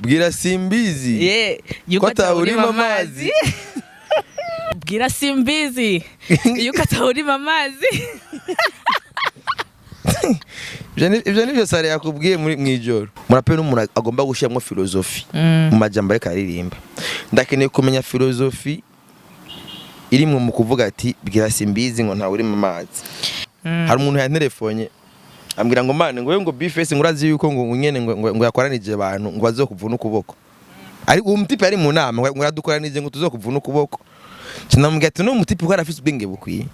Bwira Simbizi Ye, yuko ko atawurima atawurima amazi. Bwira Simbizi yuko atawurima amazi. Ivyo nivyo Sara yakubwiye muri mwijoro. Murape n'umuntu agomba gushiramwo filozofi mu majambo ariko aririmba. Ndakeneye kumenya filozofi irimwo mu kuvuga ati bwira Simbizi ngo ntawurima amazi. Hari umuntu yanterefonye ambwira ngo mane ngo we ngo Bface ngo urazi yuko ngo nyene ngo yakoranije abantu ngo bazokuvuna ukuboko. Ari uwo mutipe ari mu nama ngo yadukoranije ngo tuzokuvuna ukuboko. Kinamubwira ati no mutipe ko arafise ubwenge bukwiye.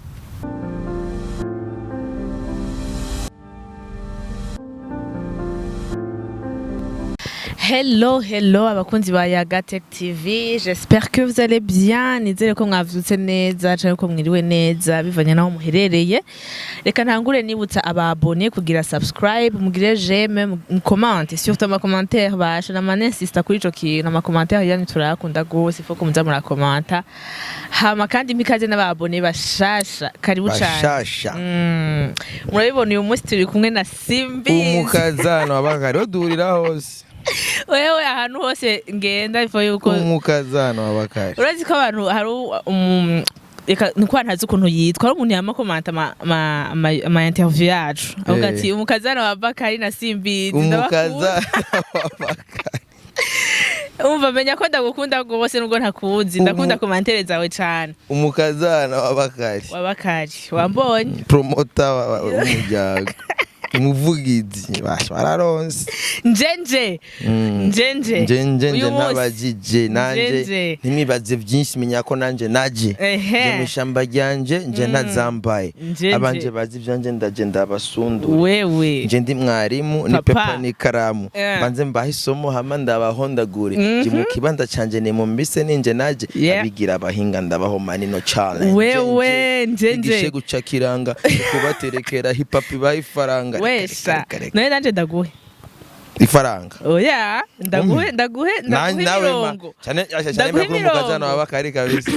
Hello, hello abakunzi ba Yaga Tech TV. J'espère que vous allez bien. Nizere ko mwavyutse neza canke ko mwiriwe neza bivanye naho muherereye. Reka ntangure nibutsa ababone kugira subscribe, mugire j'aime, mucommente, surtout ama commentaire basha na insista kuri ico kintu, ama commentaire yanyu turayakunda gose, faut ko muza murakomanta. Hama kandi mpikaze n'ababone bashasha, karibu cane. Bashasha. Murabibona uyu munsi turi kumwe na Simbizi. Umukazana wabakari duhurira hose. Wewe ahantu hose ngenda ifo yuko Umukazana wabakari. urazi ko abantu hari reka nuko ntazi ukuntu yitwa, hari umuntu yama komanta ama interview yacu avuga ati umukazana wa Bakari na Simbizi ndabakunda. Umukazana wabakari. Umva menya ko ndagukunda rwose nubwo ntakuzi, ndakunda komantere zawe cane. Umukazana wabakari. Wa Bakari wambonye. Promota w'umuryango. Umuvugizi basha bararonse. Njenje njenje Nje nje nje Uyu munsi. ntabajije nanje Njenje. ntimwibaze byinshi menya ko nanje naje. Ehe. Nje mw'ishamba ryanje nje ntazambaye. Njenje. Abanje bazi ivyanje ndaje ndabasundura. Wewe Nje ndi mwarimu ni Papa. pepa n'ikaramu. Mbanze mbahe isomo hama ndabahondagure. Nje mu kibanza canje ni mumbise ninje naje. Abigira abahinga ndabaho manino challenge. Wewe, njenje. Igishe guca kiranga kubaterekera hip hop ibaha ifaranga. Wesha none nanje ndaguhe Ifaranga. Oya, ndaguhe ndaguhe ndaguhe nawe ma imirongo. cyane cyane Ndaguhe kuri umukazana imirongo. wabakari kabisa.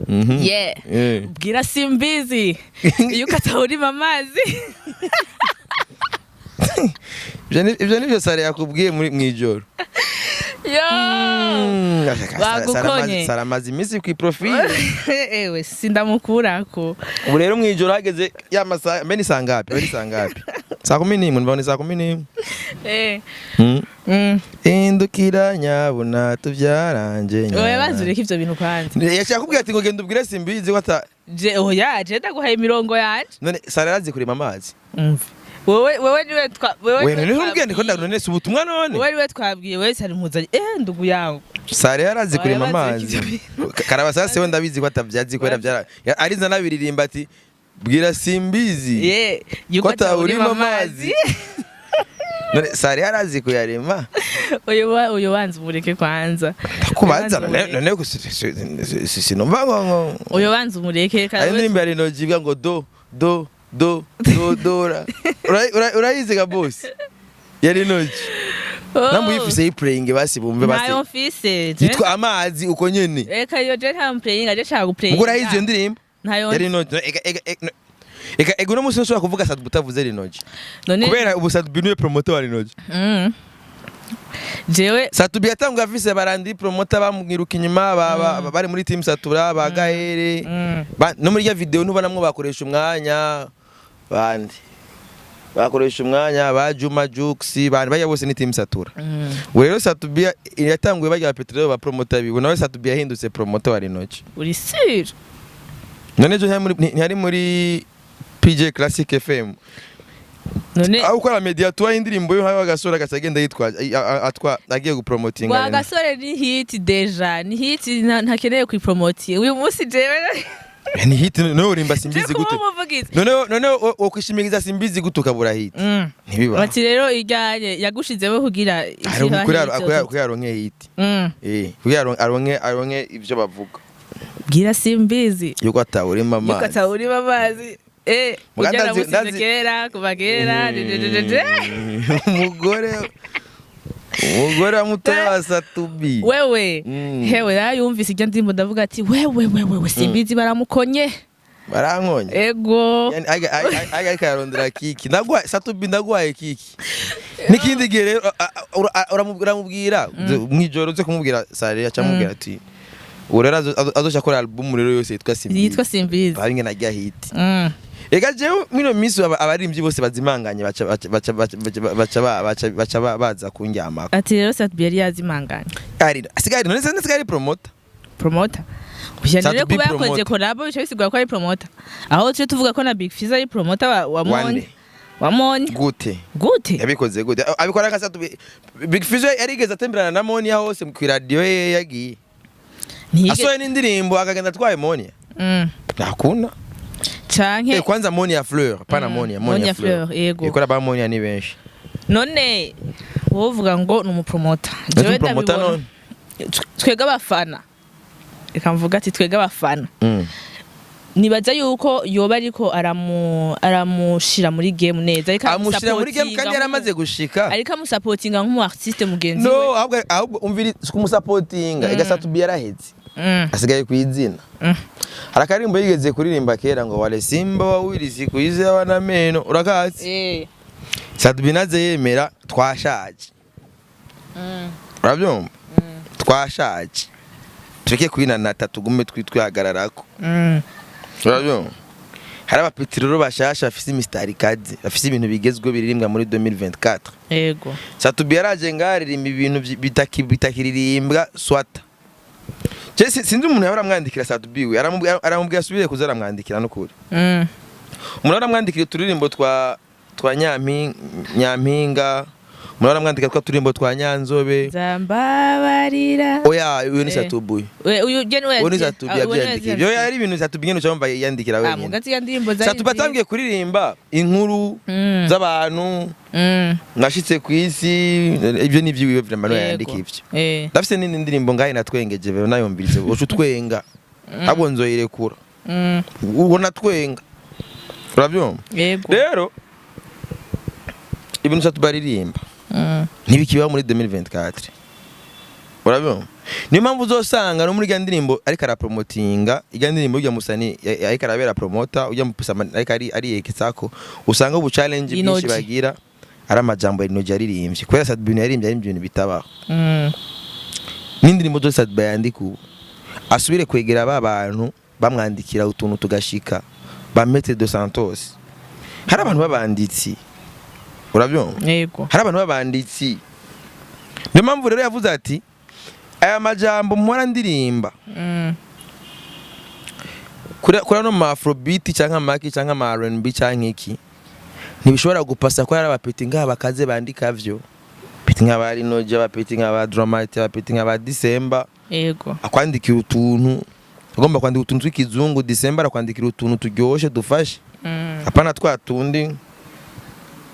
Mhm. Yeah. Bwira Simbizi yuko atawurima amazi. Ivyo nivyo Sara yakubwiye muri mwijoro. Yo. Bagukonye. Sara amaze iminsi ku profile. Ewe sindamukurako. Ubu rero mwijoro hageze ya masaha mbe ni saa ngapi? Mbe ni saa ngapi? Saa 11 mbona ni saa 11. Indukira nyabuna tubyaranje. Oya banzureka ivyo bintu kwanza. Yashaka kubwira ati ngo genda ubwire Simbizi ko ata Je oya je ndaguhaye imirongo yanje. none Sara arazi kurima amazi. Umva. Wewe niwe twa wewe We none ubwende ko ndanone si ubutumwa none. Wewe niwe twabwiye wese ari mpuzanye ndugu yangu. Sara yarazi Oya, kurima banzureka amazi. ivyo bintu. Karabasase we ndabizi ko atavyazi kubera byara ariza nabiririmba ati bwira Simbizi. Ye yuko Ko atawurima atawurima amazi. None Sara yarazi kuyarima. Uyu wanza umureke kwanza. Kubanza Uyu wanza none sinumva ngo Uyu wanza umureke hari indirimbo ya Rino ivuga ngo do do do do dora. Urayizi ga boss ya Rino G. Namwe uyifise yiplaying basi bumve basi. Ntayo mfise. Yitwa amazi uko nyene. Eka iyo je nta playing aje nshaka guplaying. Mugo urayizi iyo ndirimbo Ntayo ya Rino G. Eka uno munsi nshobora kuvuga Sadbu utavuze Rino G. none Kubera ubu Sadbu niwe promoter wa Rino G. Jewe Satubi yatanguye afise barandi promoter bamwiruka inyuma bari muri team Satura ba Gahere. No muri ya video ntubonamwo bakoresha umwanya bandi bakoresha umwanya ba Juma Jux bandi bajya bose ni team Satura. Ubu rero Satubi yatanguye bajya petrol ba promoter biwe nawe Satubi yahindutse promoter wa Rino G. uri sûr? None ejo ntiyari muri PJ Classic FM. None Aho ukora media tour y'indirimbo yo hawe agasore agaca agenda yitwa atwa agiye gupromotinga. Wa gasore ni hit deja, ni hit ntakeneye kuyipromote. Uyu munsi jewe Ni hit none urimba je Simbizi kuba gute? umuvugizi. None wokwishimikiza Simbizi gute ukabura hit? Ntibiba. Bati rero ijyanye yagushizemo kugira Ari kugira aronke hit. Kugira aronke ivyo bavuga. Bwira Simbizi Yuko atawurima yuko amazi. atawurima amazi. Muga Ujya namusize ndazi- kera kuva kera. Umugore wa mutoya wa Satubi. Wewe hewe narayumvise iryo ndirimbo ndavuga ati wewe wewe we Simbizi baramukonye. Barankonya. Ego. Yani aga ariko ararondera kiki. Ndagwaye Sat-B, ndagwaye kiki. N'ikindi gihe rero uramubwira mwijoro, uze kumubwira sare, acamubwira ati ubu rero azoca akora album rero yose yitwa Simbizi. Yitwa Simbizi. Ari ngena ajya hit. Ega jewe mwino minsi abaririmbyi bose bazimanganye baca baca baca baca baca baca baca baza kundyamako. Ati rero Sat-B yari yazimanganye. Ari asigaye none se asigaye ari promoter. Promoter. Kuja rero Sat-B kuba yakoze promoter. collabo bica bisigura ko ari promoter. Aho tuje tuvuga ko na Big Fizzo ari promoter wa Moni. Wande. Wa Moni. Gute? Gute? Yabikoze gute? Abikora nka Sat-B. Big Fizzo yarigeze atemberana na Monia hose ku radio ye yagiye. Asohoye n'indirimbo akagenda atwaye Monia. Ntakunda. Canke Eh, kwanza Monia Fleur, pana Monia, Monia Monia Fleur. Fleur, yego. Ikora ba Monia ni benshi. None wowe uvuga ngo ni umupromota? Jewe promoter none. Twebwe abafana, reka mvuga ati twebwe abafana, nibaza yuko yoba ariko aramushira muri game neza, ariko Amushira muri game kandi aramusapotinga yaramaze gushika. Ariko amusapotinga nk'umu artiste mugenzi No, we. ahubwo umviri kumusapotinga. Ega Sat-B yaraheze. Asigaye ku izina. Hari akarimbo yigeze kuririmba kera ngo wale simba wawili siku hizi hawana meno. Urakazi? Eh. Sat-B naze yemera twashaje. Urabyumva? Twashaje. Tureke kwinanata, tugume twihagararako. Urabyumva? Hari abapetiri rero bashasha bafise imisitari ikaze, bafise ibintu bigezweho biririmbwa muri 2024. Yego. Sat-B yaraje ngaririmba ibintu bitakiririmbwa swata. Je sinzi umuntu yahora amwandikira Sat-B, we aramubwira asubire kuza aramwandikira n'ukuri. Umuntu aramwandikira uturirimbo twa Nyampinga, umuntu aramwandikira twa turirimbo twa Nyanzobe. Nzambabarira. Oya, uyu ni Eh. Sat-B. Uyu je niwe? Uyu ni Sat-B yabyandikira. Ibyo yari ibintu Sat-B nyene ucamva yandikira Ah, wenyine. mugazi ya ndirimbo zari Sat-B atangiye kuririmba inkuru z'abantu, nashitse ku isi, ibyo ni iby'iwiwe vraiment, niwe yandika ivyo. Ndafise n'indi ndirimbo ngahe natwengeje bero, nayumvirize uca utwenga, ahubwo nzoyirekura. Ubwo natwenga, urabyumva? Yego. Rero ibintu Sat-B aririmba ntibikibaho muri 2024, urabyumva? Niyo mpamvu uzosanga no muri iriya ndirimbo ariko arapromotinga, iriya ndirimbo ujya musani ariko arabera promoter, ujya musama ariko ari ariyekesako, usanga ubu challenge bwinshi Inoji. bagira ari amajambo Inoji yaririmbye, kubera Sat-B yaririmbye ibintu bitabaho. N'indirimbo zose Sat-B yandika ubu, asubire kwegera ba bantu bamwandikira utuntu tugashika, ba Maître de Santos. Hari abantu b'abanditsi, urabyumva? Yego. Hari abantu b'abanditsi. Niyo mpamvu rero yavuze ati aya majambo mpora ndirimba kuri ano ma afrobeat cyangwa amaki cyangwa ama R&B cyangwa iki, ntibishobora gupasa ko hari abapeti nk'aba bakaze bandika vyo, peti nk'aba Rinoji, abapeti nk'aba Dramati, abapeti nk'aba December. Yego. Akwandikira utuntu, agomba kwandika utuntu tw'ikizungu. December akwandikira utuntu turyoshe dufashe, apana twa tundi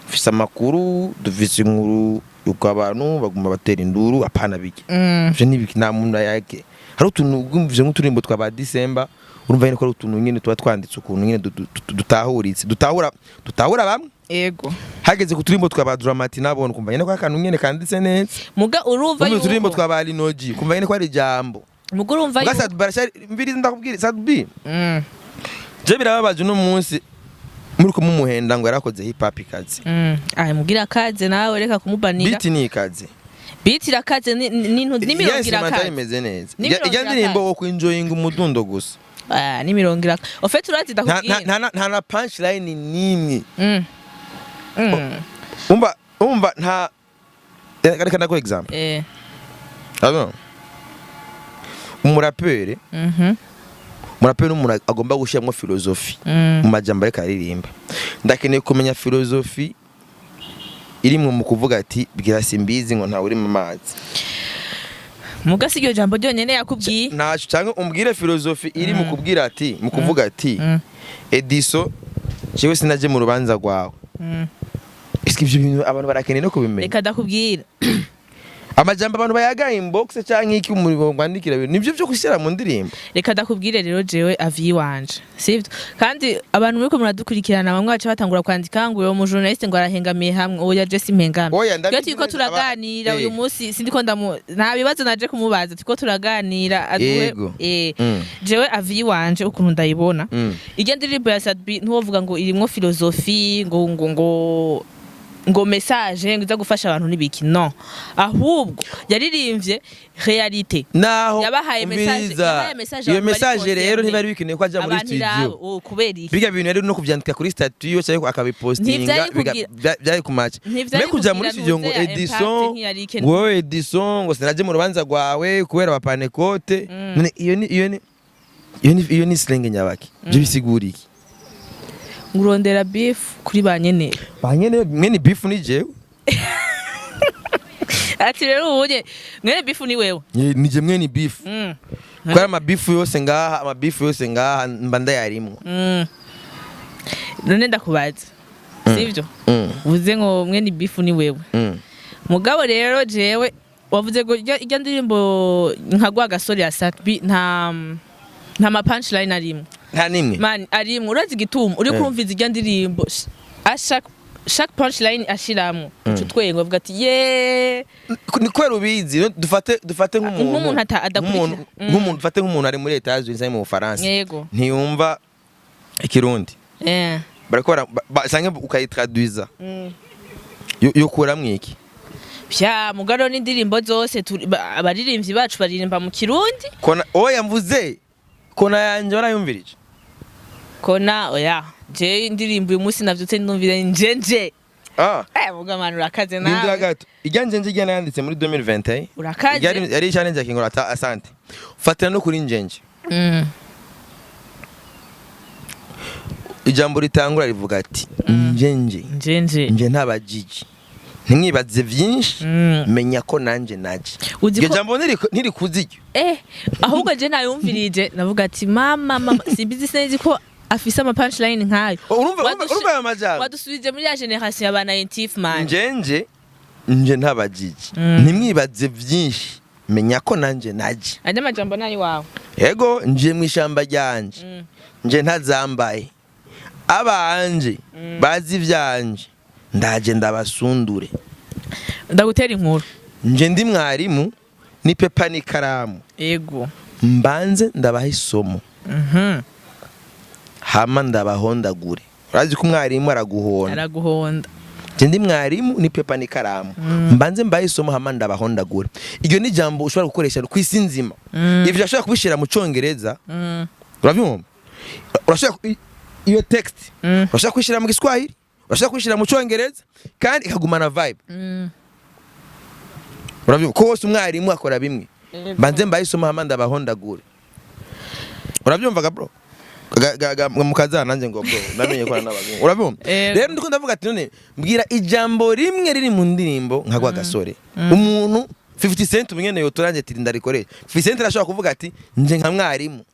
dufise amakuru, dufise inkuru yuko abantu baguma batera induru, apana bike. Ivyo nibiki, nta muntu yake. Hari utuntu bwumvise nk'uturimbo twa ba December, urumva nyene ko ari utuntu nyene tuba twanditse ukuntu nyene dutahuritse, dutahura bamwe. Yego. Hageze ku turimbo twa ba Dramati, nabona kumva nyene ko ari akantu nyene kanditse neza. Muga urumva Urumva uturimbo yuko twa ba Linoji, kumva nyene ko ari ijambo. Muga urumva Muga yuko Sat-B barashari mviriza, ndakubwira Sat-B, je birababaje uno munsi muri kumumuhenda ngo yarakoze hip hop ikaze. Ah, mugira akaze nawe, reka kumubanira. Beat ni ikaze. Beat irakaze n'imirongo Yes, irakaze. imeze neza. N'imirongo Ijya ndirimbo irakaze. wo kwinjoyinga umudundo gusa. Ah, n'imirongo irakaze. Au fait urazi ndakubwira. Nta na punchline nimwe. Umva nta reka ndaguha example. Urabona? Umuraperi, umuraperi n'umuntu agomba gushyiramo filozofi mu majambo ariko aririmba. Ndakeneye kumenya filozofi irimwo mu kuvuga ati bwira Simbizi ngo ntawe uri mu mazi. Muga si iryo jambo ryonyene yakubwiye. Ntaco, cyangwa umbwire filozofi iri mu kubwira ati, mu kuvuga ati Ediso jewe sinaje mu rubanza rwawe. Ese ibyo bintu abantu barakeneye no kubimenya? Reka ndakubwira. Amajambo abantu bayaga inbox canke iki, umuriro ngwandikira, nivyo vyo gushyira mu ndirimbo. Reka ndakubwire rero, jewe avis wanje sivyo, kandi abantu muriko muradukurikirana, bamwe baca batangura kwandika ngo uyo mu journaliste ngo arahengamiye hamwe. Oya, je simpengamiye. Oya, iyo ndabizi turiko neza, turaganira uyu munsi, sindiko ndamu, nta bibazo naje kumubaza, turiko turaganira aduhe. Yego. Jewe avis wanje ukuntu ndayibona, irya ndirimbo ya Sat-B, ntiwovuga ngo irimwo philosophie, ngo message ngo iza gufasha abantu n'ibiki. No, ahubwo yaririmbye réalité. Naho Yabahaye message, umviriza, yabahaye message iyo abantu bari message rero concernés. ntibari bikeneye ko aja muri Abantu irabo, studio. oh, kubera iki? Biga bintu rero no kuvyandika kuri statut yiwe cyangwa akabipostinga. Ntivyari Byari kumaca. Ntivyari Mbe kuja muri kugira studio ngo ntuze ya impact Edison, nk'iyari ikenewe. Wowe Edison, ngo sinaje mu rubanza rwawe kubera abapanekote. None iyo ni slang nyabaki? Byo bisigura iki? Ngurondera beef kuri ba nyene. Ba nyene, mwene beef ni jewe. Ati rero ubunye mwene beef ni wewe. Ni je mwene beef. Kubera amabifu yose ngaha, amabifu yose ngaha mba ndayarimwo. None ndakubaza, sivyo? Uvuze ngo mwene beef ni wewe. Mugabo rero jewe wavuze ngo irya ndirimbo nka gwa gasore ya Sat-B nta ma punchline arimwo. Nta nimwe. Man, arimwo. Urazi igituma uri kumviza irya ndirimbo, a chaque punchline ashiramwo uca utwenga uvuga ati ye. Ni kubera ubizi. Rero dufate nk'umuntu Nk'umuntu adakurikira. Nk'umuntu, dufate nk'umuntu ari muri Etats-Unis cyangwa mu Bufaransa, ntiyumva ikirundi, bariko canke ukayitraduiza, yokuramwo iki? Vya mugaro n'indirimbo zose abaririmbyi bacu baririmba mu Kirundi. Kona, oya, mvuze kona yanje warayumvirije? Kona, oya, je indirimbo uyu munsi navyutse ndumvira njenje. Muga man, urakaze Nindira nawe. gato. Ijya njenje, ijya nayanditse muri 2021. Urakaze. Yari challenge ya Kingora ata asante. Fatira no kuri njenje. Ijambo ritangura rivuga ati njenje. Njenje. Nje ntabajiji, ntimwibaze vyinshi, menya ko nanje naje. Uzi Iryo ko jambo ntirikuzi iryo. Ahubwo je nayumvirije navuga ati mama mama, simbizi, sinzi ko afise ama punchline nkayo. Urumva ayo majambo? Wadusubije muri ya génération ya ba 90 man. Njenje, nje ntabajiji, ntimwibaze vyinshi, menya ko nanje naje. Andi majambo nayo wawe. Ego, nje mu ishamba ryanje, nje ntazambaye, abanje bazi ivyanje, ndaje ndabasundure. Ndagutera inkuru. Nje ndi mwarimu n'ipepa n'ikaramu, mbanze ndabaha isomo, hama ndabahondagure. Urazi ko umwarimu araguhonda. Araguhonda. Nje ndi mwarimu n'ipepa n'ikaramu, mbanze mbahe isomo, hama ndabahondagure. Iryo ni ijambo ushobora gukoresha ku isi nzima. Ivyo urashobora kubishira mu Congereza. Uravyumva? Urashobora iyo text urashobora kuyishira mu Giswahili, urashobora kuyishira mu Congereza, kandi ikagumana vibe. Uravyumva ko hose umwarimu akora bimwe? Mbanze mbahe isomo, hama ndabahondagure. Uravyumva ga bro? Mukazana nanjye ngo bro, namenye ko n'abazungu. Uravyumva? Yego. Rero ndiko ndavuga ati none mbwira ijambo rimwe riri mu ndirimbo nka gwa gasore, umuntu 50 Cent umwene yotorange ati ndarikoresha. 50 Cent arashobora kuvuga ati nje nka mwarimu,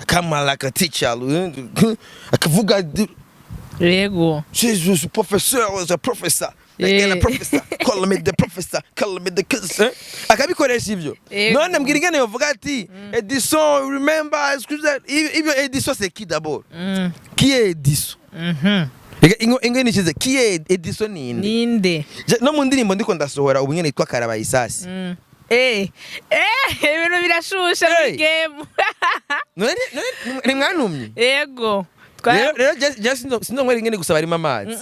kama like a teacher, akavuga Jesus professeur was a professor. Like a professor, call me the professor, call me the cousin. Akabikoresha ivyo. None mbwira ingene yovuga ati Edison, remember, excuse, ibyo Edison, c'est qui d'abord? Qui est Edison? Ega, ingo nishize, qui est Edison, ninde? Ninde? No mu ndirimbo ndiko ndasohora ubu nyene yitwa Karabayisasi. Ibintu birashushe muri Hey. game. None nimwantumye. Yego. Rero je sinzonywera ingene gusa barimo amazi.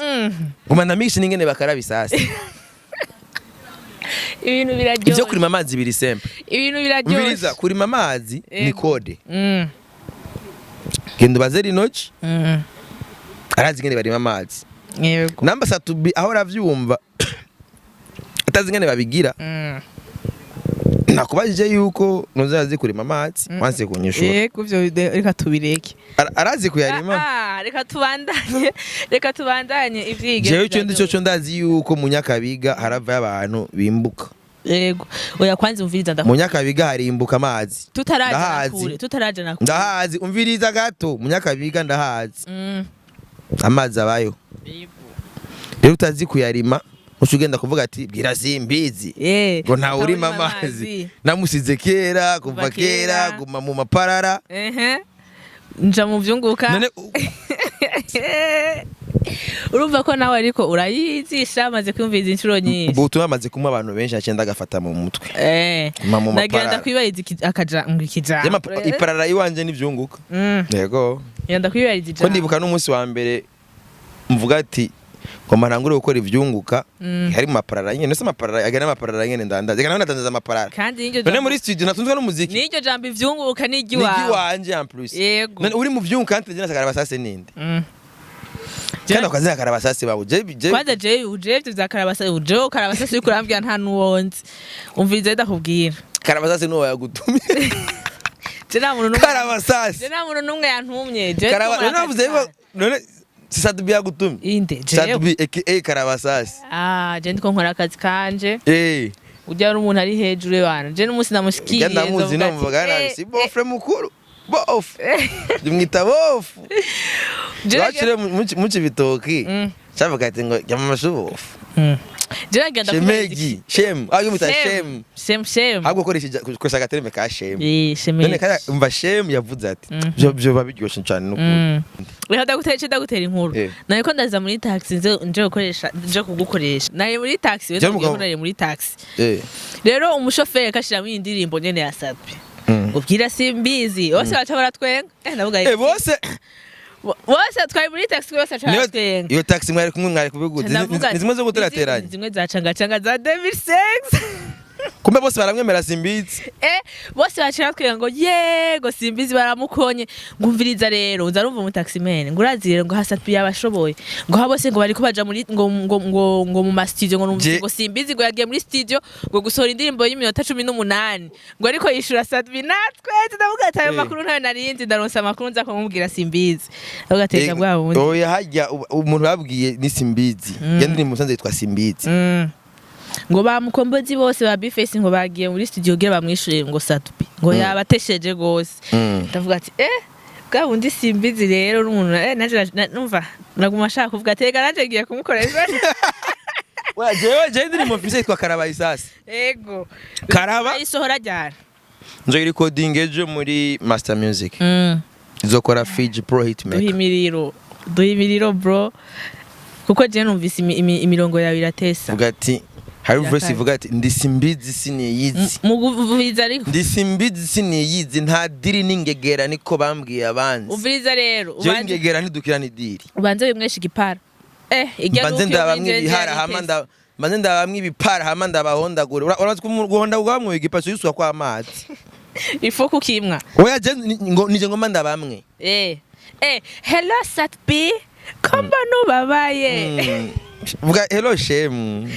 Nguma ndamisha n'ingene bakaraba isasi. Ibintu biraryoshe. Ivyo kurima amazi biri simple. Ibintu biraryoshe. Umviriza, kurima amazi ni code. Genda ubaze rinoki, arazi ingene barima amazi. Namba Sat-B aho aravyumva atazi ingene babigira. Nakubajije yuko ntuzazi kurima amazi, wanse kunyishura. Yego, ivyo reka tubireke. Arazi kuyarima. Reka tubandanye ivyige. Jewe ico ndi cyo ndazi yuko mu Nyakabiga haravayo abantu bimbuka. Yego, oya, kwanza umviriza Mu ndakubwira. Nyakabiga harimbuka amazi. Tutaraja na Ndahazi. kure, tutaraja na kure. Ndahazi, umviriza gato, mu Nyakabiga ndahazi. Amazi abayo. Rero utazi kuyarima. Muco ugenda kuvuga ati bwira Simbizi ngo ntawe urima amazi, namusize kera, kuva Kuva kera kera. Guma mu maparara. Ehe, nja mu vyunguka. None Urumva ko nawe ariko urayizisha, amaze kwiyumviriza inshuro nyinshi. Ubwo butumwa amaze kumuha abantu benshi, agenda agafata mu mutwe. Guma mu Nagenda maparara. kwibariza akaja ngo ikijambo. Iparara iwanje n'ivyunguka. Yego. Ngenda kwibariza Ko ijambo. ndibuka n'umunsi wa mbere mvuga ati ngomba ntangure gukora ivyunguka, hari mu maparara nyene, nese amaparara agana, amaparara nyene ndandaza, reka nawe ndadandaza amaparara. Kandi n'iryo None jambo muri studio natunzwe n'umuziki. N'iryo jambo ivyunguka ni iry'iwawe. N'iry'iwanje en plus. None uri mu vyunguka kandi tugenda karabasase ninde? Kandi akazina karabasase bawe je. Kwanza jewe uje ivyo vya karabasase, uje karabasase uriko urambwira nta nuwonzi. Umviriza, ndakubwira. Karabasase nuwo yagutumye. Je nta muntu n'umwe. Karabasase. Je nta muntu n'umwe yantumye. Je Karaba ndikora none akazi navuze ko kanje. none si Sat-B yagutumye? Inde jewe? Sat-B aka Karabasase. Ah, je ndiko nkora akazi kanje. Ujya ari umuntu ari hejuru y'abantu. Je n'umunsi namushikiriye Ndamuzi. nzovuga ati, Numvaga nabi si bofre mukuru, bofu ndimwita bofu. Je Bacire mu Cibitoki. Cavuga ati ngo jya mu mashubofu. Je nagenda Shemegi shem aho mwita shem. Shem, shem. Ahubwo ukoresha ukoresha agatereme ka shem. Shemegi. None kaya umva shem yavuze ati byo byo biryoshe cyane n'ukuri. Reka ndagutera ico, ndagutera inkuru. Nariko ndaza muri taxi, nze nje gukoresha, nje kugukoresha. Nari muri taxi, we Je ndabwiye ko nari muri taxi. Rero umushoferi akashiramo iyi ndirimbo nyene ya Sat-B. Ubwira Simbizi. Bose baca baratwenga. Ndavuga Bose? Bose twari muri taxi, bose baca baratwenga. Iyo taxi mwari kumwe, mwari kubiguza? Ndavuga Ni zimwe zo guterateranya. Zimwe za canga canga za 2006. Kumbe bose baramwemera Simbizi. Bose baca baratwenga ngo yego, Simbizi baramukonye. Ngumviriza rero, nza numva umutaximene ngo urazi rero ngo Sat-B yabashoboye, ngo ha bose ngo bariko baja muri ngo mu ma studio, ngo numvise ngo Simbizi ngo yagiye muri studio ngo gusohora indirimbo y'iminota 18, ngo ariko yishura Sat-B. Natwe ndavuga ati ayo makuru ntayo narinzi, ndaronsa amakuru nza kumubwira Simbizi. Ndavuga ati reka bwa bundi. Oya, hajya umuntu babwiye ni Simbizi. Ya ndirimbo musanze yitwa Simbizi. Ngo ba mukombozi bose ba Bface ngo bagiye muri studio kugira bamwishure ngo Sat-B ngo yabatesheje gose. Ndavuga ati bwa bundi Simbizi rero n'umuntu nanje numva naguma ashaka kuvuga ati reka nanje ngiye kumukoresha. Oya, jewe indirimbo mfise yitwa Karaba Isasi. Ego. Karaba. Ayisohora ryari? Nzo recording ejo muri Master Music. Izokora Fiji Pro Hitmaker. Duha imiriro, duha imiriro bro, kuko je numvise imirongo yawe iratesa. Vuga ati hari verse Irakaze. ivuga ati ndi Simbizi siniyizi. Mu guviriza ariko. Ndi Simbizi siniyizi, nta diri n'ingegera, niko bambwiye abanzi. Umviriza rero, Jewe ubanze ingegera ntidukira n'idiri. Ubanze wimwesha igipara ijya. Mbanze ndabamwe ibihara hama mbanze ndabamwe ibipara hama ndabahondagura. Urazi guhondagura bamwe igipaso yusuka kwa amazi. Ifo kukimwa. Oya, je ngo nije ngoma ndabamwe. Hello Sat-B, ko mbona ubabaye? Vuga hello shemu.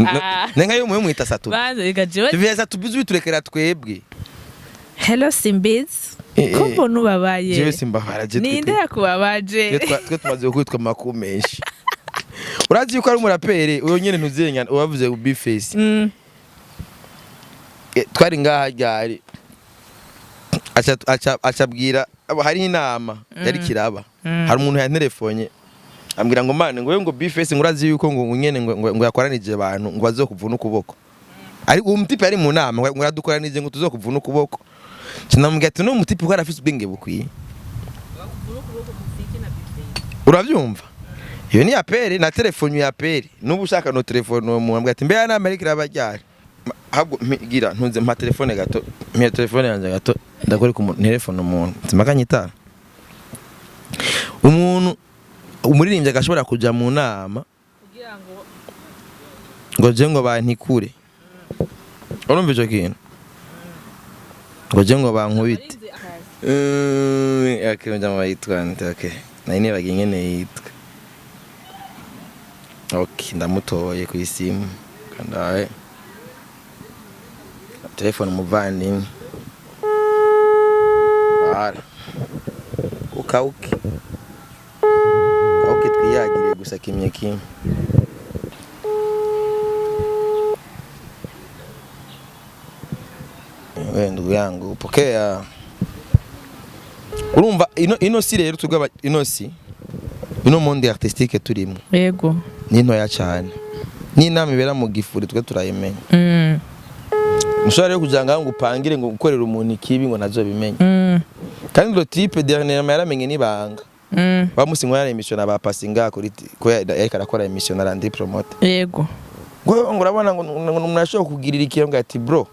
Ah. Nenga yo mwe mwita Sat-B. Banze reka jewe. Tuviye Sat-B biturekera twebwe. Hello Simbizi, ko mbona ubabaye? Jewe simbabara je. Ninde yakubabaje? Twe tumaze kwitwa amakuru menshi. Urazi yuko ari umuraperi uyo nyene ntuzengana ubavuze Bface. Twari ngaha ryari, aca acabwira hari inama yari kiraba. Hari umuntu yanterefonye ambwira ngo mane ngo we ngo Bface ngo urazi yuko ngo nyene ngo yakoranije abantu ngo bazokuvuna ukuboko. Ari uwo mutipe yari mu nama ngo yadukoranije ngo tuzokuvuna ukuboko. Kinamubwira ati no mutipe ko arafise ubwenge bukwiye. Uravyumva? Iyo ni appel na telefone ya appel. Nubu ushaka no telefone uwo muntu ambwira ati mbe ya nama ariko iraba ryari? Ahubwo gira ntunze mpa telefone gato, mpa telefone yanjye gato ndakore ku telefone umuntu. Simakanyita. Umuntu umuririmbyi agashobora kuja mu nama Kugira ngo ngo je ngo bantikure. Urumva ico kintu? Ngo je ngo bankubite. Okay, njama yitwa nte, okay. Nari nibagiye ingene yitwa. Okay, ndamutoye ku isimu. Kandaye. Telefone umuvandimwe. Ara. Ukauke. Ukauke twiyagire gusa kimye kimwe. We ndugu yangu pokea. Urumva ino si rero tugaba ino si ino monde artistique turimo Yego. ni ntoya cyane. N'inama ibera mu gifuri twe turayimenya. Mushobora rero kugira ngo upangire ngo gukorera umuntu ikibi ngo nazobimenye. Kandi le type dernièrement yaramenye n'ibanga. Bamusi ngo yari émission na ba Pasinga kuri ko yariko arakora émission na Randy Promote. Ngo urabona ngo umuntu ashobora kugirira ikiyo, ngo ati bro,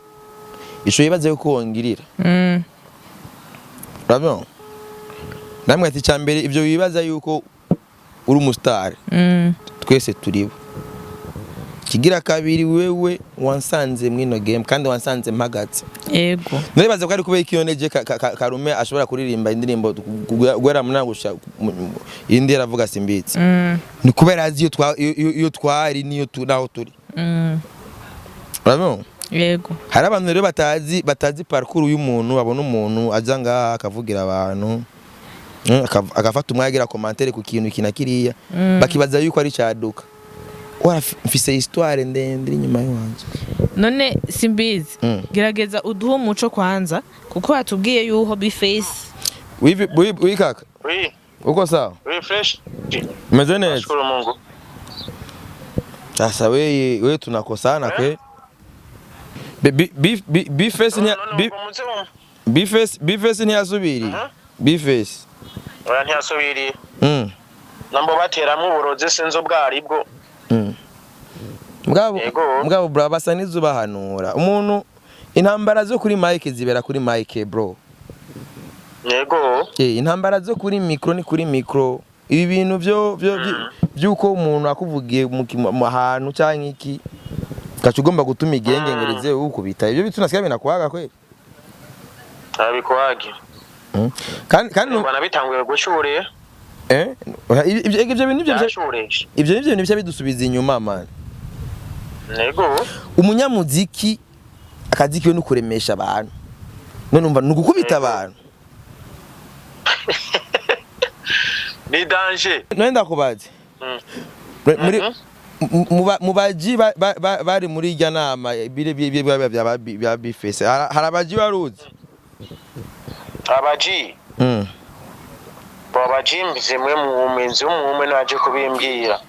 ico yibaze yuko wongirira. Urabona, namwe ati cyambere ivyo wibaza yuko uri umustar, twese turibo. Kigira kabiri, wewe wansanze mwino game kandi wansanze mpagaze. Nibaza ko ari kubera ikiyo neje Karume ashobora kuririmba indirimbo guhera mu ntango gushika indi yaravuga simbitse. Ni kubera azi iyo twari niyo naho turi. Urabona? Yego. Hari abantu rero batazi parcours y'umuntu, babona umuntu aja ngaha akavugira abantu, agafata umwanya agira commentaire ku kintu iki na kiriya, bakibaza yuko ari caduka. Wara mfise histoire ndende iri inyuma y'iwanje. None simbizi, gerageza uduhe umuco kwanza, kuko watubwiye yuko B-Face Oui, kaka. Oui, Uko sawa? Oui, fresh. Umeze neza? Nashukuru Mungu. Sasa wewe tunakosana kwe. B-Face No, no, ni no, muze wumva. B-Face ntiyasubiriye. B-Face. Oya, ntiyasubiriye. Nambo bateramwo uburozi, sinzi ubwo aribwo. Mugabo Yego. mugabo bro, basa n'izubahanura. Umuntu intambara zo kuri mic zibera kuri mic, bro. Yego. Intambara zo kuri micro ni kuri micro. Ibi bintu byo byuko umuntu akuvugiye mu hantu cyangwa iki, gaca ugomba gutuma igenge ngo rize ukubita. Ibyo bitu nasigaye binakwaga kweli. Abikwagi. Kandi Bana bitanguye gushure. Ibyo bintu Byashuresha. Ibyo nivyo bintu bica bidusubiza inyuma, man. Yego. Umunyamuziki akazi kiwe no kuremesha abantu, none umva ni ugukubita abantu. Ni danger. None ndakubaze, muri mu baji bari muri irya nama bire bya B-Face, hari abaji waruzi? Abaji. Bo abaji zimwe mu minzi umwe naje kubimbwira.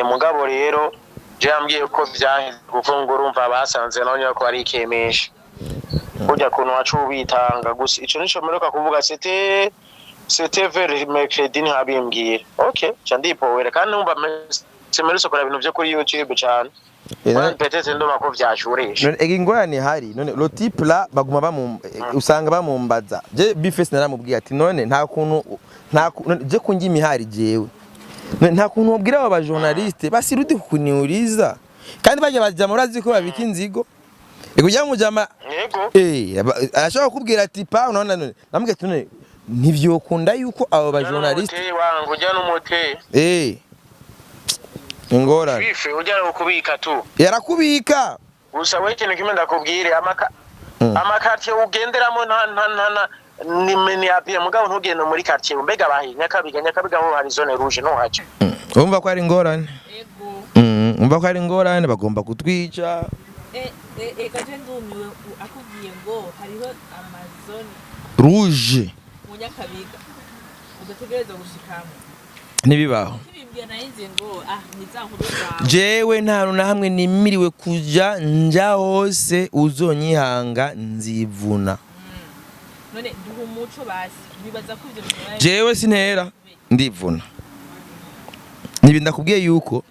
Mugabo rero je yambwiye ko vyaheze, kuko ngo urumva basanze naho nyine ko ari ikemesha. Burya kuntu wacu ubitanga gusa, ico nico mperuka kuvuga, c'était vers mercredi ntihabimbwira. Okay, ca ndipowera kandi numva simerutse kuraba ibintu vyo kuri YouTube cane. Peut-être ndumva ko vyashurisha. None ega ingorane ihari, none le type là baguma bamum usanga bamumbaza. Je B-Face naramubwiye ati none nta kuntu none je kunjya imihari jewe, none nta kuntu wabwira aba bajournaliste basirudi kukuniuliza, kandi bajya bajya murazi ko babika inzigo ikuja mujama. Yego. Arashobora kukubwira ati pa none none namubwiye ati none ntivyokunda yuko abo bajournaliste Ujya wangu ujya n'umute. Ingorane. Bife ujya ukubika tu. Yarakubika. Gusa we ikintu kimwe ndakubwire, amaka amaquartier ugenderamo nta ni apiye, mugabo ntugende muri quartier mbega bahi Nyakabiga. Nyakabiga ho hari zone rouge, ntuhace. Urumva ko ari ingorane. Ego. Umva ko ari ingorane, bagomba kutwica. Ega je ndumiwe, akubwiye ngo hariho amazone rouge mu Nyakabiga udategereza gushikamo. Ntibibaho. Kibimbwiye nayinze ngo ah ni za nkuru zawe. Jewe nta hantu na hamwe nimiriwe kuja, nja hose uzonyihanga nzivuna. None duha umuco basi, bibaza ko ivyo bibaye. Jewe sintera ndivuna, nibi ndakubwiye yuko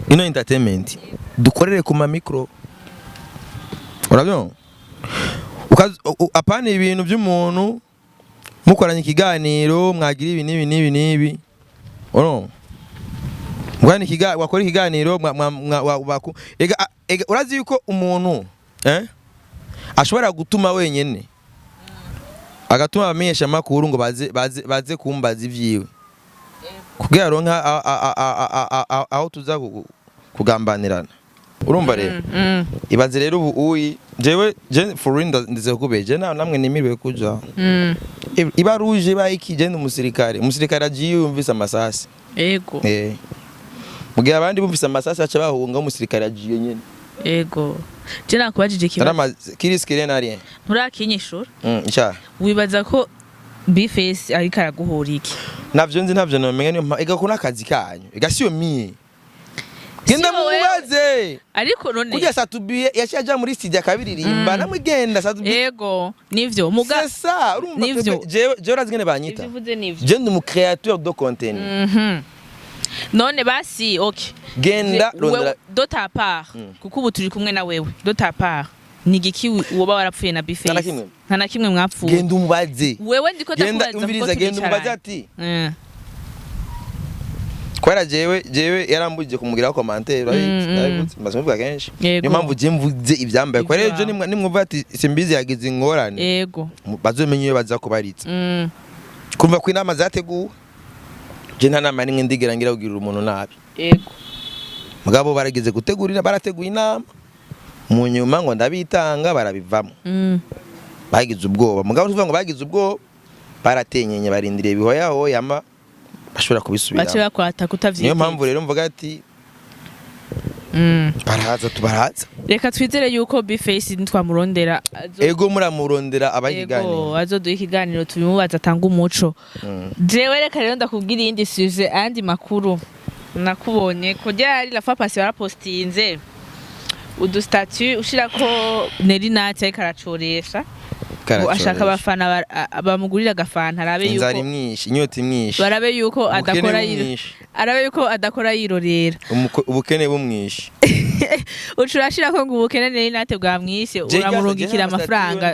ino entertainment dukorere ku ma micro, urabyumva? Apana ibintu by'umuntu mukoranye ikiganiro mwagira ibi n'ibi n'ibi n'ibi, urumva? Mwana wakora ikiganiro ega urazi yuko umuntu ashobora gutuma wenyene, agatuma abamenyesha amakuru ngo baze kumbaza ivyiwe kugira aronke aho tuza kugambanirana, urumva rero? Ibaze rero ubu uyi jewe je for real ndize kubeye je nta namwe nimiriwe kuja. Iba rouge iba iki, je ndi umusirikare. Umusirikare agiye yumvise amasasi. Mu gihe abandi bumvise amasasi baca bahunga, umusirikare agiye nyene. Ego, je nakubajije ikibazo. Naramaze qui risque rien n'a rien. Nturakinyishura. Ica. Wibaza ko B-Face ariko araguhura iki? Navyo nzi, ntavyo nomenya, niyo ega ko nakazi kanyu, ega siyo mie. Genda Si wowe. Mumubaze. Ariko none Kurya Satubiye yaciye aja muri studio akabiririmba, namwe genda Satubiye. Ego, nivyo muga. C'est ça, urumva? Nivyo. Jewe urazi ngene banyita? Ivyo uvuze nivyo. Je ndi umu créateur de contenu. None basi, okay. Genda Wewe, rondera. de ta part, kuko ubu turi kumwe na wewe, de ta part ni igiki woba warapfuye na Nta na Bface? kimwe. Nta na kimwe mwapfuye? Genda umubaze. Wewe ndiko Genda ndakubaza kuko umviriza, genda umubaze. turicaranye. Ati kubera jewe yarambujije kumugiraho commentaire, urabizi. Ndabivuze, maze muvuga kenshi. Yego. Niyo mpamvu je mvuze ivyambaye, kubera ejo Ivyawe. nimwumva ati Simbizi yagize ingorane, bazomenye iyo baza kubaritsa. Kumva ko inama zateguwe, je nta nama nimwe ndigera ngira kugirira umuntu nabi. Mugabo barageze gutegurira, barateguye inama, mu nyuma ngo ndabitanga, barabivamo. Bagize ubwoba, mugabo tuvuga ngo bagize ubwoba, baratenyenye, barindiriye bihoyaho yama bashobora Bace kubisubiramo. bakwata kutavyiteza. Niyo mpamvu rero mvuga ati baraza, tubaraza. Reka twizere yuko Bface nitwamurondera Ego, muramurondera Ego, abayiganira. azoduha ikiganiro, tubimubaza, atanga umuco. Jewe reka rero ndakubwira iyindi sujet, ayandi makuru nakubonye ko ryari la fois passée warapostinze udu statut ushirako Nelly Nat ariko aracoresha ngo ashaka abafana bamugurira agafanta, arabe Inzara yuko imwishe, inyota imwishe. Barabe yuko Ubukene adakora bumwishe. arabe yuko adakora yirorera. Ubukene bumwishe. Uca urashirako ngo ubukene Nelly Nat bwamwishe, uramurungikira amafaranga.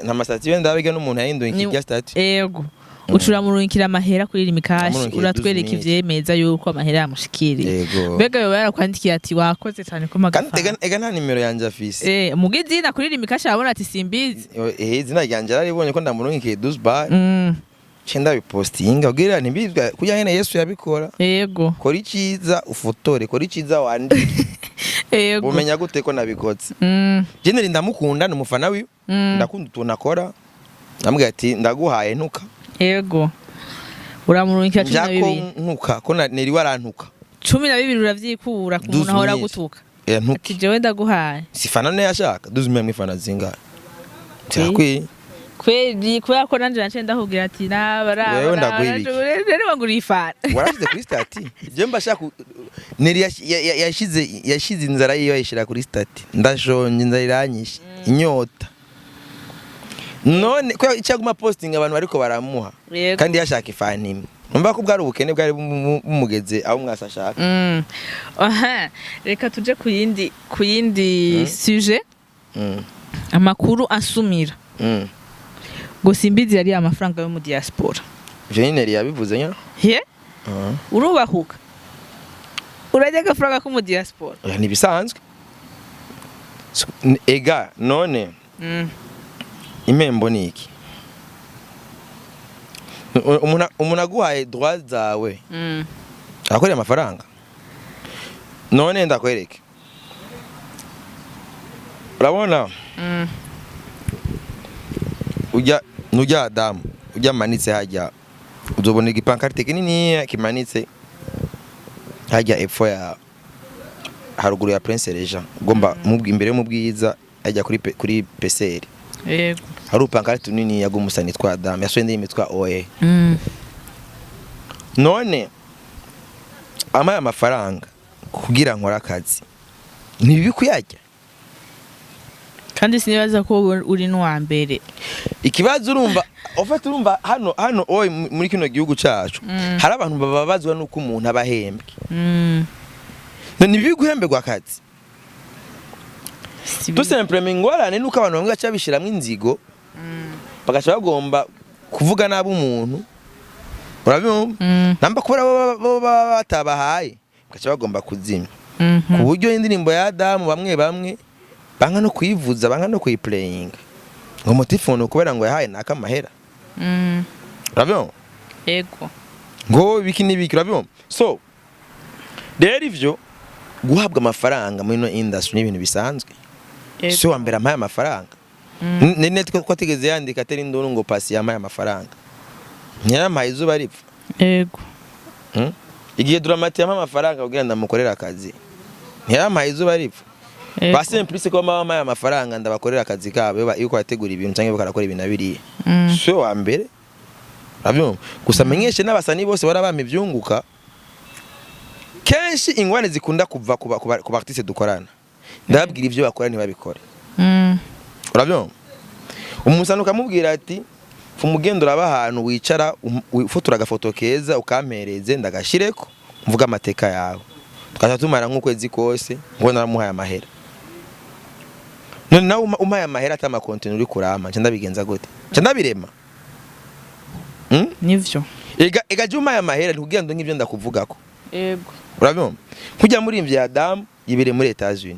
Nta ma statut ndabiga n'umuntu yahinduye ikirya statut. Ego, uca uramurungikira amahera kuri Lumicash. Namurungikiye Uratwereka 12 000. ivyemeza yuko amahera yamushikiriye. Yego. Mbega yoba yarakwandikiye ati wakoze cyane ko Kandi magafanta? ega nta nimero yanjye afise. Muga izina kuri Lumicash arabona ati Simbizi. Izina ryanjye yararibonye ko ndamurungikiye 12 bar. Ce ndabipostinga kugira ntibizwa kugira nyene Yesu yabikora. Kora iciza ufotore, kora iciza wandike. Umenya gute ko nabikoze? Je nari ndamukunda, ni umufana wiwe. Ndakunda utuntu akora, ndamubwira ati ndaguhaye ntuka. Yego, uramurungikira cumi na Njako bibiri. ntuka ko neri warantuka. 12 uravyikura ku muntu 12 ahora mille. gutuka. Ntuke. Ati jewe ndaguhaye. Sifana ne yashaka 12 mille, mwifana zingahe? Tirakwiye. Kweli, kubera ko nanje naciye ndakubwira ati naba Wewe ndaguha ibiki? Rero banguriye ifana. Warashyize kuri statut, je mba shaka neri yashize inzara yiwe ayishira kuri statut: ndashonje, inzara iranyishe, inyota. None ko icyo aguma posting abantu bariko baramuha, kandi yashaka ifana imwe, numva ko bwari ubukene bwari bumugeze aho mwese ashaka. Aha, reka tuje ku yindi sujet. Amakuru asumira ngo Simbizi yari amafaranga yo mu diaspora. Ivyo ni Neri yabivuze nya. He, urubahuka urajya agafaranga ko mu diaspora? Oya, ntibisanzwe. Ega none impembo ni iki? Umuntu aguhaye droit zawe, arakorera amafaranga. None ndakwereke, urabona, ujya nujya Adamu ujya manitse hajya, uzobona igi pancarte kinini kimanitse hajya epfo ya haruguru ya Prince Regent, ugomba imbere yo mu Bwiza hajya kuri PCR. Hari upancarte tunini yagumusani twa Adamu yasohoye indirimbo yitwa Oye. None amaye amafaranga kugira nkore akazi, ni bibi kuyarya? Kandi sinibaza ko uri n'uwa mbere. Ikibazo urumva, ufata urumva hano oye muri kino gihugu cacu hari abantu bababazwa nuko umuntu aba ahembwe. None ni bibi guhemberwa akazi? Si Tout simplement ingorane nuko abantu bamwe baca babishiramwo inzigo, bagaca bagomba kuvuga nabi umuntu, urabyumva? Namba kubera bo baba batabahaye, bagaca bagomba kuzimya, ku buryo indirimbo ya Adamu bamwe bamwe banka no kuyivuza, banka no kuyiplayinga, ngo motif ni ukubera ngo yahaye naka amahera. Urabyumva? Ego. Ngo biki n'ibiki, urabyumva? So rero ivyo guhabwa amafaranga muri ino industry ni ibintu bisanzwe. Ego. Si wa mbere ampaye amafaranga. Ni ko atigeze yandika atera induru ngo Pasi yampaye amafaranga, ntiyampaye izuba ripfa. Ego. Igihe Dramati yampa amafaranga kugira ndamukorere akazi, ntiyampaye izuba ripfa. Ego. Ba Simplice ko baba bampaye amafaranga ndabakorera akazi kabo, iyo bategura ibintu cyangwa barakora ibintu na biriya, si we wa mbere, urabyumva? Gusa menyeshe n'abasani bose barabampa ibyunguka. Kenshi ingwane zikunda kuva ku ba artiste dukorana, ndababwira ivyo bakora ntibabikore. Urabyumva, umusana ukamubwira ati fumugenda uraba ahantu wicara, ufotora agafoto keza ukampereze ndagashireko mvuga amateka yawe, tukaca tumara nk'ukwezi kose ngo naramuhaye amahera. None nawe umpaye amahera ata makontene uri kurama, nca ndabigenza gute? Nca ndabirema? Nivyo. Ega je umpaye amahera ntikugira ngo nk'ivyo ndakuvugako. Urabyumva, kujya muri imvya Adamu yibereye muri Etats-Unis,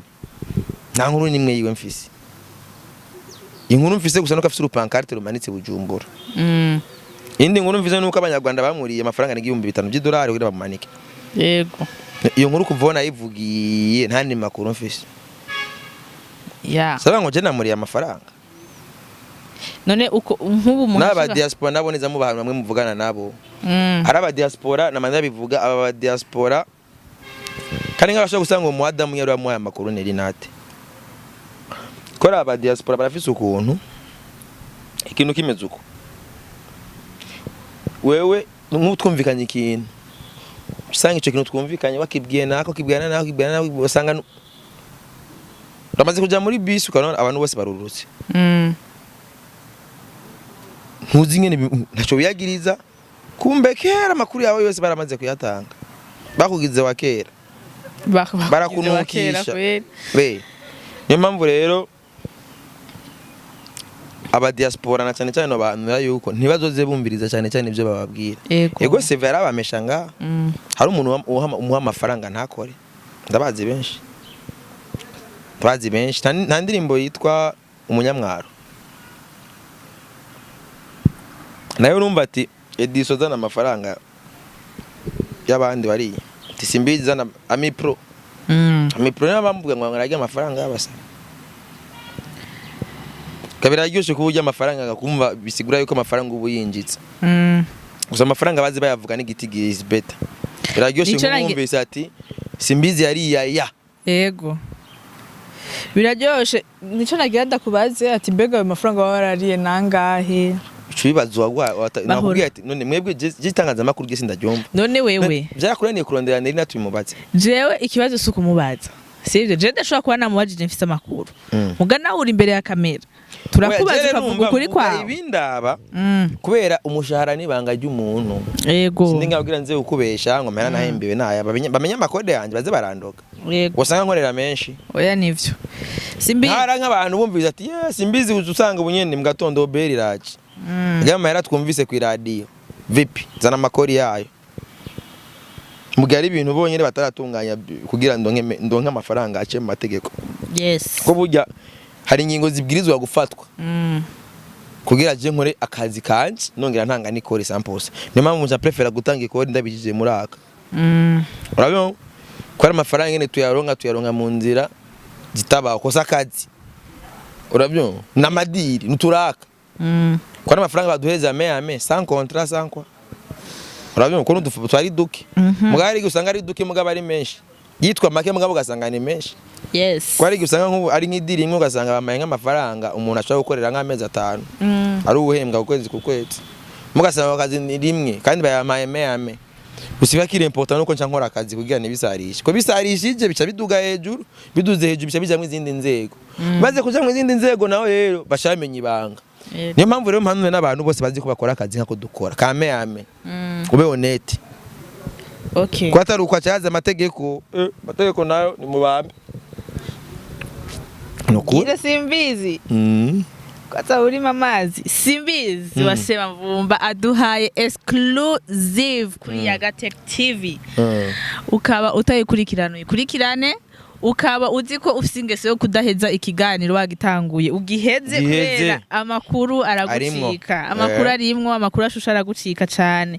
nta nkuru nimwe yiwe mfise. Inkuru mfise gusa nuko afise urupancarte rumanitse Bujumbura. Indi nkuru mfise nuko abanyarwanda bamuriye amafaranga 5000 by'idolari kugira bamumanike. Iyo nkuru kuva aho nayivugiye nta ndi makuru mfise. Saba ngo je namuriye amafaranga. None uko nk'ubu umuntu N'aba diaspora nabo neza mu bantu bamwe muvugana nabo. Ari aba diaspora namanda bivuga aba ba diaspora kandi nk'abashobora gusanga uwo muadamu yari wamuhaye amakuru neri nate kora. Aba diaspora barafise ukuntu ikintu kimeze uko, wewe nk'utwumvikanye ikintu, usanga ico kintu twumvikanye bakibwiye nako kibwirana nako kibwirana nako, usanga uramaze kuja muri bisi ukabona abantu bose barurutse. Ntuzi ingene ntaco biyagiriza, kumbe kera amakuru yawe yose baramaze kuyatanga, bakugize wa kera. Barakunukisha. Be niyo mpamvu rero aba diaspora na cyane cyane bahanura yuko ntibazoze bumviriza cyane cyane ibyo bababwira. Ego, seve yarabamesha nga. Hari umuntu umuha amafaranga ntakore, ndabazi benshi, ndabazi benshi. Nta ndirimbo yitwa umunyamwaro nayo urumva ati Ediso zana amafaranga y'abandi bariya, ati simbizi zana amipro. Amipro niyo bamubwira ngo ararya amafaranga y'abasa kabiri. Araryoshe kuba urya amafaranga agakumva bisigura yuko amafaranga ubu yinjitse. Gusa amafaranga bazi bayavuga n'igiti is better, biraryoshe. Nico Nk'uwumvise ati simbizi yariya ya. Yego, biraryoshe. Nico nagira ndakubaze ati mbega ayo mafaranga baba barariye nangahe? Ico bibazo nakubwiye ati none mwebwe je itangazamakuru rye sindaryumva. None wewe Byarakunaniye kurondera nari natubimubatse. Jewe ikibazo si ukumubaza, sivyo? Jewe ndashobora kuba namubajije mfise amakuru. Muga nawe uri imbere ya kamera, turakubaza ukavuga ukuri kwawe. Ibindaba kubera umushahara n'ibanga ry'umuntu. Sindi ngabwira nze ukubesha ngo mpera nahembewe naya bamenye amakode yanjye baze barandoga. Usanga nkorera menshi. Oya, nivyo, simbi. Ntara nk'abantu bumvise ati yes simbizi, uza usanga ubunyene mu gatondo beri iraje. Rya mahera twumvise ku iradiyo vipi, zana amakori yayo, mugihe ari ibintu bonyene bataratunganya kugira ndonke amafaranga ace mu mategeko. Ko burya hari ingingo zibwirizwa gufatwa kugira je nkore akazi kanje nongera ntanga n'ikori sampose. Niyo mpamvu nca prefera gutanga ikori ndabijije muri aka. Urabona ko ari amafaranga nyene tuyaronka mu nzira zitabaho kosa akazi, urabyumva, n'amadiri nuturaka. Ko ari amafaranga baduheza ame ame sans contrat sans quoi, urabyumva ko n'udufu twari duke. Mugabo ari usanga ari duke, mugabo ari menshi, yitwa make mugabo ugasanga ni menshi. Ko ari usanga nk'ubu ari nk'idiri imwe ugasanga bamaye nk'amafaranga umuntu ashobora gukorera nk'amezi 5. Ari ubuhembwa ku kwezi ku kwezi, mugasanga akazi ni rimwe kandi bayampaye me ame. Gusa iba kiri important nuko nca nkora akazi kugira ntibisarishe, ko bisarishije bica biduga hejuru, biduze hejuru bica bijamwo izindi nzego, maze kuja mu izindi nzego naho rero bashamenya ibanga. Niyo mpamvu rero mpanure n'abantu bose bazi ko bakora akazi nkako dukora kame ame, ube honnête. Ko atari uko acaza amategeko, amategeko nayo ni mubambe nukuri. Gira simbizi. Kwanza urimo amazi simbizi. Wasema mvumba aduhaye exclusive kuri Yaga Tech TV. Ukaba utayikurikirana uyikurikirane, ukaba uzi ko ufise ingeso yo kudaheza ikiganiro wagitanguye ugiheze. Giheze. Kubera amakuru aragucika. Arimwo. Amakuru arimwo amakuru ashusha aragucika cane.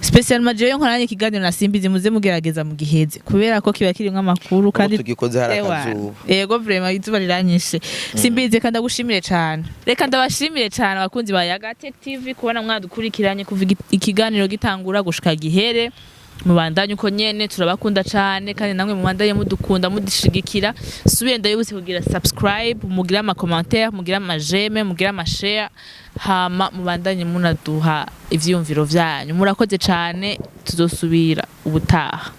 Spécialement jewe nkoranye ikiganiro na Simbizi, muze mugerageza mugiheze kubera ko kiba kirimwo amakuru kandi tugikoze hari Ewa, akazuba. Yego, vraiment izuba riranyishe. Simbizi, reka ndagushimire cane, reka ndabashimire cane abakunzi ba Yaga Tech TV kubona mwadukurikiranye kuva ikiganiro gitangura gushika gihere. Mubandanye uko nyene, turabakunda cane kandi namwe mubandanye mudukunda mudushigikira. Subiye ndabibutse kugira subscribe, mugire ama commentaire, mugire ama j'aime, mugire ama share, hama mubandanye munaduha ivyiyumviro vyanyu. Murakoze cane, tuzosubira ubutaha.